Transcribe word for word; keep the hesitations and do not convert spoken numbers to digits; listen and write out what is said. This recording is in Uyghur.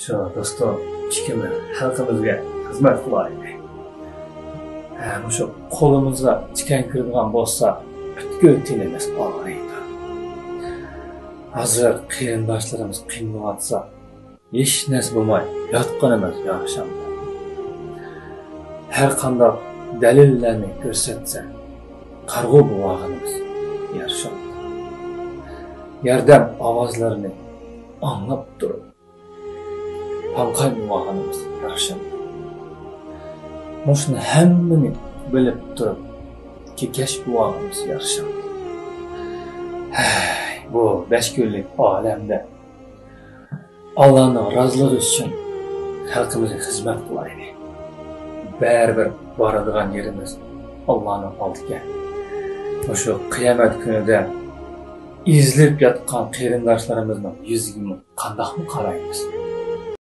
شۇ دوستۇم، ئىككىمىز خەلقىمىزگە خىزمەت قىلايلى. ھە، مۇشۇ قولىمىزغا تىكەن كىرىدىغان بولسا، پۈتكۈل تېنىمىز ئاغرىيدۇ. ھازىر قېرىنداشلىرىمىز قىينىلىۋاتسا، ھېچ نەرسە بولماي ياتقىنىمىز يارىشامدۇ؟ ھەر قانداق دەلىللەرنى كۆرسەتسە، قارىغۇ بولغىنىمىز يارىشامدۇ؟ ياردەم ئاۋازلىرىنى ئاڭلاپ تۇرۇپ، پاڭقاي بولغىنىمىز يارىشامدۇ؟ مۇشۇنى ھەممىنى بىلىپ تۇرۇپ، كېكەش بولغىنىمىز يارىشامدۇ؟ ھەي، بۇ بەش كۈنلۈك ئالەمدە ئاللانىڭ رازىلىقى ئۈچۈن خەلقىمىزگە خىزمەت قىلايلى. بەرىبىر بارىدىغان يېرىمىز ئاللانىڭ ئالدىكەن. مۇشۇ قىيامەت كۈنىدە ئېزىلىپ ياتقان قېرىنداشلىرىمىزنىڭ يۈزىگىمۇ قانداقمۇ قارايمىز؟